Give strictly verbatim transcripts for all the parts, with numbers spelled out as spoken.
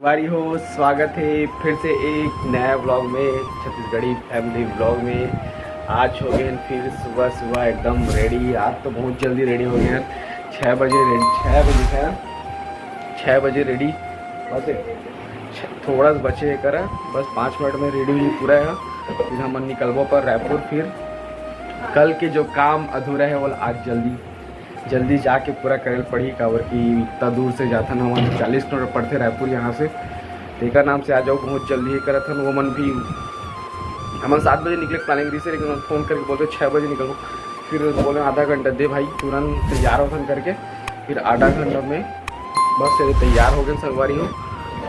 संगवारी हो, स्वागत है फिर से एक नया व्लॉग में, छत्तीसगढ़ी फैमिली व्लॉग में। आज हो गए हैं फिर सुबह सुबह एकदम रेडी। आज तो बहुत जल्दी रेडी हो गए हैं, छः बजे रेडी, छः बजे है, छः बजे रेडी। बस एक छ-, थोड़ा सा बचे है करा, बस पाँच मिनट में रेडी हुई पूरा है। फिर हम निकलबो पर रायपुर। फिर कल के जो काम अधूरा है वो आज जल्दी जल्दी जाके पूरा करे ल पड़ही, काबर कि इतना दूर से जाथन हमन, चालीस किलोमीटर पड़थे रायपुर यहाँ से। तेकर नाम से आ जाओ, बहुत जल्दी ही करत हन। वो मन भी हमन सात बजे निकले के प्लानिंग रही से, लेकिन फोन करके बोलते छः बजे निकलो। फिर बोले आधा घंटा दे भाई, तुरंत तैयार होथन करके। फिर आधा घंटा में बस ये तैयार हो गए संगवारी हो।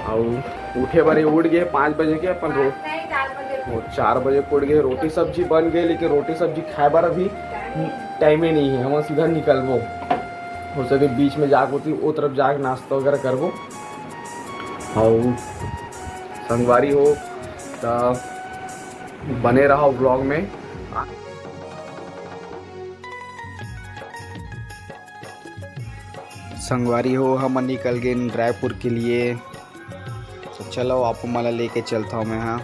और उठे बारे उठ गए पाँच बजे के अपन रो-, वो चार बजे के उठ गए, रोटी सब्जी बन गए, लेकिन रोटी सब्जी खाए बार अभी टाइम ही नहीं है। हम सीधा निकलबो, हो सके बीच में जाके होती वो तरफ जाके नाश्ता वगैरह करबो। और संगवारी हो त बने रहो व्लॉग में। संगवारी हो, हमन निकल गए रायपुर के लिए। तो चलो, आप मन ला लेके चलता हूँ मैं। हाँ,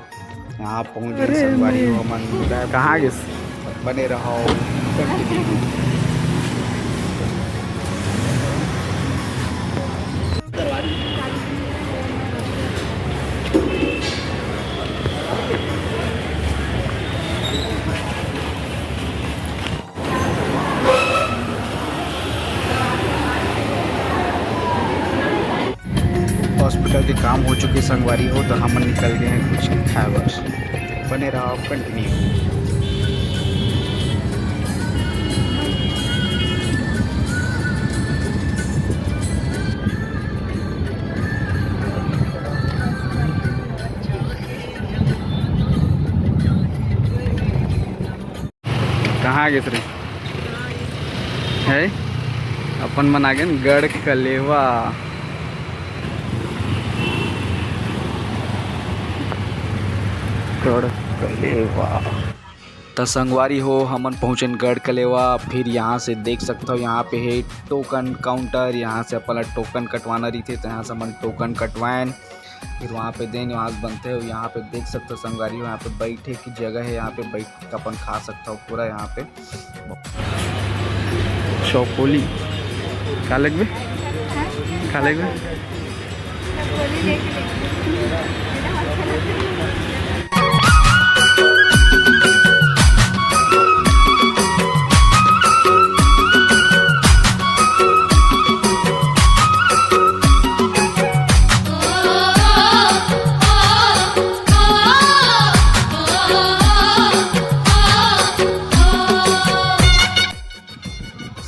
यहाँ पहुँच गए संगवारी हो हमन। कहाँ गिस? बने रहो। हॉस्पिटल के काम हो चुके संगवारी हो, तो हमन निकल गए हैं कुछ खाए बर। बने रहो कंटिन्यू। कहाँ आ गए रे? है अपन मन आ गए गढ़ कलेवा। गढ़ कलेवा। त संगवारी हो, हमन पहुँचन गढ़ कलेवा। फिर यहाँ से देख सकता हो, यहाँ पे है टोकन काउंटर। यहाँ से अपन ला टोकन कटवाना रही थे, तो यहाँ से हमन टोकन कटवाएन। फिर वहाँ पे देन, वहाँ से बनते हो। यहाँ पे देख सकते हो संगवारी हो, यहाँ पे बैठे की जगह है, यहाँ पे बैठ के अपन खा सकता हो पूरा यहाँ पे। चौपोली का लगबे? का लगबे?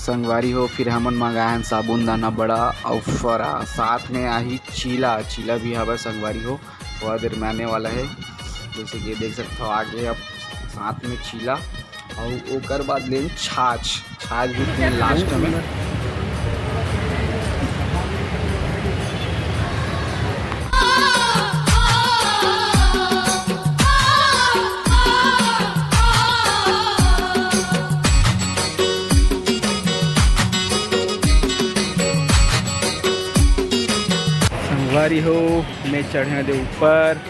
संगवारी हो, फिर हमन मंगाए हन साबुन दाना बड़ा अउ फरा, साथ में आही चीला। चीला भी हवय संगवारी हो, थोड़ा देर में आने वाला है। जैसे कि देख सकते हो, आगे अब साथ में चीला अउ ओकर बाद लेन छाछ। छाछ भी पीन लास्ट में। संगवारी हो, मैं चढ़े दे ऊपर,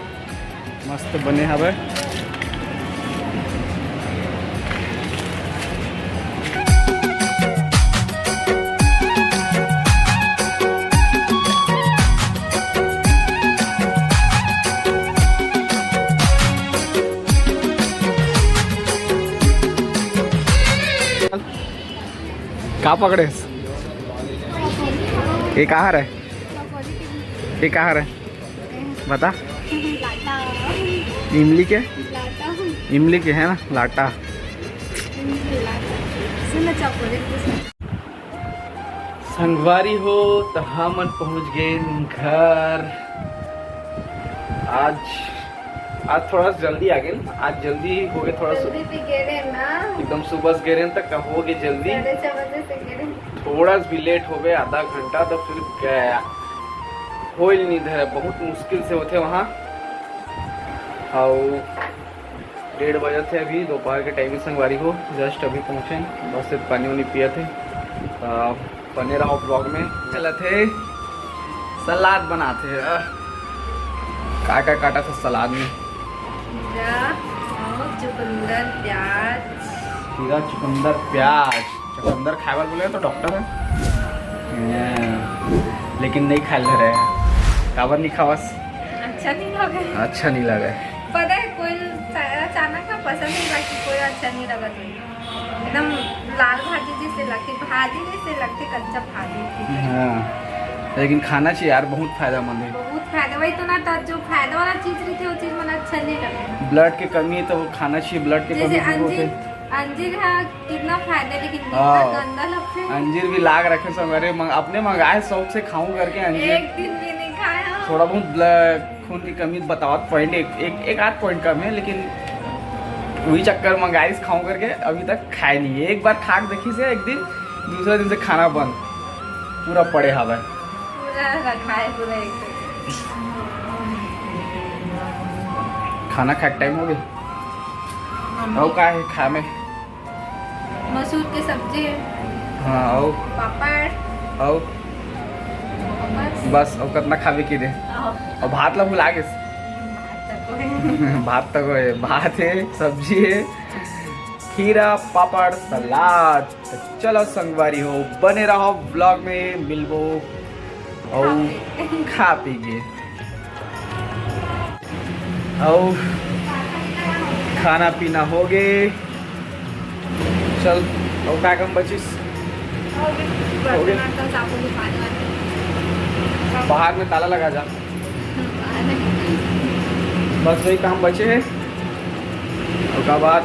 मस्त बने हवय। का पकड़े? ये कहाँ रहे? ये कहाँ रहे? बता। लाटा। इमली के? लाटा। इमली के है ना, लाटा। इमली लाटा। सुन ना, चॉकलेट के साथ। संगवारी हो, तो हमन पहुंच गए घर। आज, आज थोड़ा सा जल्दी आ गए ना, आज जल्दी हो गए थोड़ा सा। जल्दी भी गए रहे ना। एकदम सुबह से गए रहे, तक हो गए जल्दी। साढ़े छह बजे से गए रहे। थोड़ा सा भी लेट हो गए, आधा घंटा, तो फिर गया। हो ही नहीं धरे, बहुत मुश्किल से होते वहाँ। और डेढ़ बजे थे अभी, दोपहर के टाइम संगवारी हो, जस्ट अभी पहुँचे, बस सिर्फ पानी वानी पिया थे। तो बने रहो ब्लॉग में। चलत हे, सलाद बनात हे। आह, का का काटा था सलाद में? खीरा और चुकंदर, प्याज। खीरा, चुकंदर, प्याज। चुकंदर खाए बर बोले तो डॉक्टर है। हाँ, लेकिन नहीं खाए ले रहे हैं। काबर नहीं खावस? अच्छा नहीं लगे। अच्छा नहीं लगे। पता है, कोई अचानक ना पसंद नहीं, बाकी कोई अच्छा नहीं लगा तो एकदम लाल भाजी जैसे लगती, भाजी जैसे लगती, कच्चा भाजी। हाँ, लेकिन खाना चाहिए यार, बहुत फायदेमंद है। बहुत फायदा, वही तो ना, तो जो फायदा वाला चीज रहती है, वो चीज मन अच्छा नहीं लगे। ब्लड के कमी है तो वो खाना चाहिए, ब्लड के जैसे कमी दूर होते। अंजीर, अंजीर है, कितना फायदा, लेकिन कितना हाँ। गंदा लगता है। अंजीर भी लाग रखे संगवारी, मंग-, अपने मंगाए शौक से खाऊं करके अंजीर। एक दिन भी नहीं खाया। थोड़ा बहुत ब्लड, खून की कमी बतावत पॉइंट एक, एक, एक आध पॉइंट कम है, लेकिन वही चक्कर में गाइस खाऊं करके अभी तक खाए नहीं है। एक बार खा के देखी से एक दिन, दूसरा दिन से खाना बंद, पूरा पड़े हवा है। पूरा रखा है, पूरा एक। खाना खाए टाइम हो गया। और का है खा में? मसूर के सब्जी है। हाँ, और? पापड़। और? बस। बस, और कितना खावे की दे? और? और भात ला भुला गेस। भात तक है। भात तक है, भात है, सब्जी है, खीरा, पापड़, सलाद। तो चलो संगवारी हो, बने रहो ब्लॉग में, मिलबो और खा पी के। और खाना पीना हो गए। चल, और का काम बचिस? हो गए। बाहर में ताला लगा जा। बस वही काम बचे है। ओकर बाद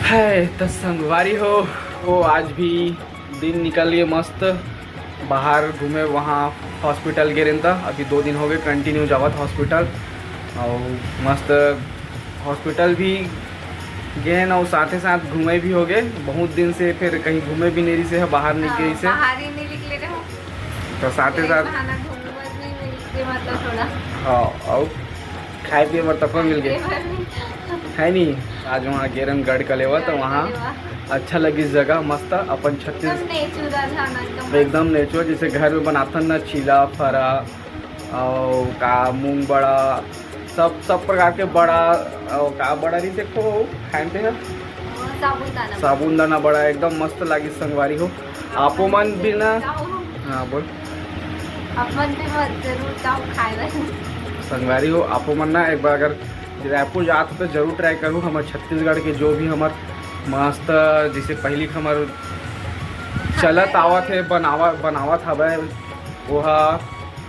है तो संगवारी हो, वो आज भी दिन निकल गए मस्त। बाहर घूमे, वहाँ हॉस्पिटल गे रहन त, अभी दो दिन हो गए कंटिन्यू जावत हॉस्पिटल। और मस्त हॉस्पिटल भी गए न, और साथे साथ घूमे भी हो गए। बहुत दिन से फिर कहीं घूमे भी नहीं रही से है, बाहर नहीं गई से। बाहर ही नहीं निकले रहो। तो साथे यही साथ बहाना घूमे बर भी मिल के, मतलब, थोड़ा। हाँ, और खाए पिए बर तको मिल गए। खाए बर भी। है नहीं, आज वहाँ गेरन गढ़ कलेवा, तो गढ़ वहाँ कलेवा। अच्छा लगिस जगह मस्त, अपन छत्तीस एकदम नेचुरल है ना, एकदम एकदम नेचुरल, जैसे घर में बनाथन ना, चीला फरा और का मूंग बड़ा, सब, सब प्रकार के बड़ा, और का बड़ा नहीं देखो खाए पे है। साबूदाना। साबूदाना बड़ा एकदम मस्त लागिस संगवारी हो। आपो मन भी ना। हाँ, बोल। आप मन भी मत जरूर जाओ खाए बर। संगवारी हो, आपो मन ना एक बार अगर रायपुर जात हो तो जरूर ट्राई करू। हमर छत्तीसगढ़ के जो भी हमर मस्त, जैसे पहली हमर चलत आवत है, बनावा-, बनावत हवय, वो ह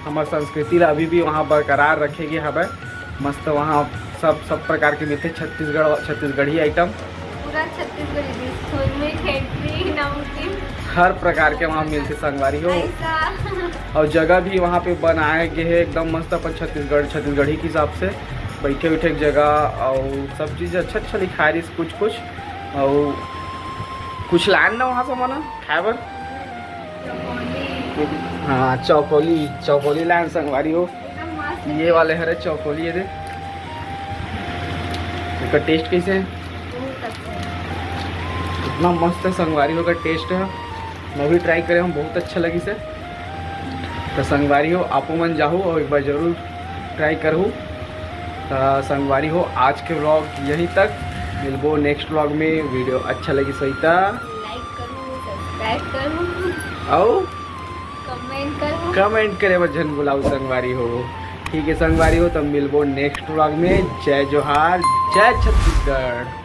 हमर संस्कृति ला अभी भी वहाँ बरकरार रखे गे हवय। मस्त वहाँ सब, सब प्रकार के मिलथे छत्तीसगढ़, छत्तीसगढ़ी आइटम। पूरा छत्तीसगढ़ी डिश, थुरमी, ठेठरी, नमकीन। हर प्रकार के वहाँ मिलथे संगवारी हो। ऐसा। और जगह भी वहाँ पे बनाए गए है एकदम मस्त अपन छत्तीसगढ़, छत्तीसगढ़ी के हिसाब से बैठे उठे के जगह और सब चीज़ अच्छा, अच्छा लिखाए रहिस कुछ, कुछ। और कुछ लान ना वहाँ से मना खाए बर। हाँ, चौकोली, चौकोली लान संगवारी हो। एकदम मस्त। ये वाले हरे चौकोली, ये दे। एकर टेस्ट कैसे है? बहुत अच्छा है। इतना मस्त है संगवारी हो, एकर टेस्ट है। मैं भी ट्राई करे हूँ, बहुत अच्छा लगिस है। तो संगवारी हो, आपो मन जाहू और एक बार जरूर ट्राई करहू। तो संगवारी हो, आज के व्लॉग यहीं तक। मिलबो नेक्स्ट व्लॉग में। वीडियो अच्छा लगिस होही त लाइक करू, सब्सक्राइब करू। अउ कमेंट करू। कमेंट करे बर झन भुलाऊ संगवारी हो। ठीक है संगवारी हो, तो मिलबो नेक्स्ट व्लॉग में। जय जोहार, जय छत्तीसगढ़।